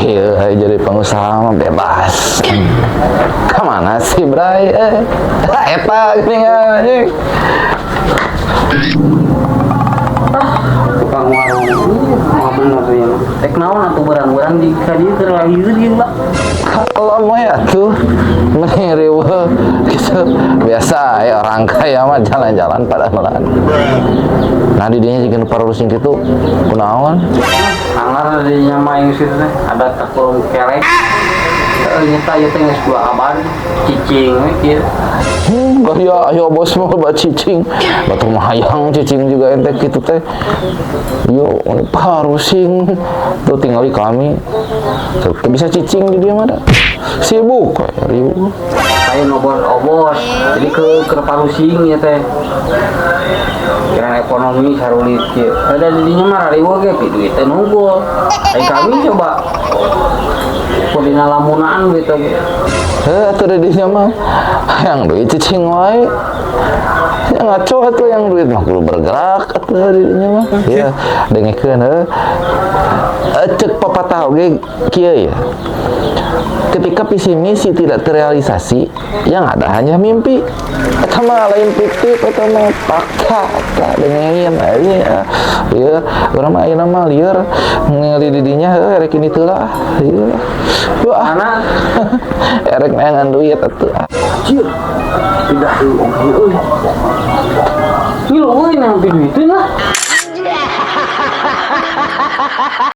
Kieu aya jadi pengusaha mah bebas. Kemana sih, Bray? Eta geuning anjing. Tukang warung mah bener ya. Rek naon atuh berang-berang di ka dieu keur lagi ieu, Pak. Kalau mau ya tuh mending riweuh gitu. Biasa ya orang kaya mah jalan-jalan pada melan. Nah, di dinya jeung parurusing kitu kunaon? Anggar di nya mah yang situ teh ada takurung kerek. Heeh, nyata ieu teh geus 2 abad cicing we kieu. Gaya ayo bos mah loba cicing. Batur mah hayang cicing juga ente kitu teh. Yo, ini parusing. Tuh tinggali kami. Tuh, teu bisa cicing di dia mah da. Sibuk kayak riweuh. Saya obos-obos jadi ke parusing ya teh. Kira ekonomi sarulit kieu. Ada di dinya mah riweuh ge duit teh nunggul. Ai kami coba dina lamunaan gitu ge. Heh, atuh di dinya mah hayang duit cicing wae. Ya ngaco atuh yang duit mah kudu bergerak atuh di dinya mah. Ya, dengekeun heuh. Cek pepatah oge kieu ya. Ketika visi misi tidak terrealisasi, yang ada hanya mimpi. Eta mah lain fiktif, eta mah fakta. Eta dengengin aja. Ya, urang mah ayeuna mah lieur ningali di dinya heuh erek ini teu lah. Ieu. Yuk ah. Mana Erek neangan duit atuh. Anjir. Tidak euy euy. Ngilu euy nang duiteun lah.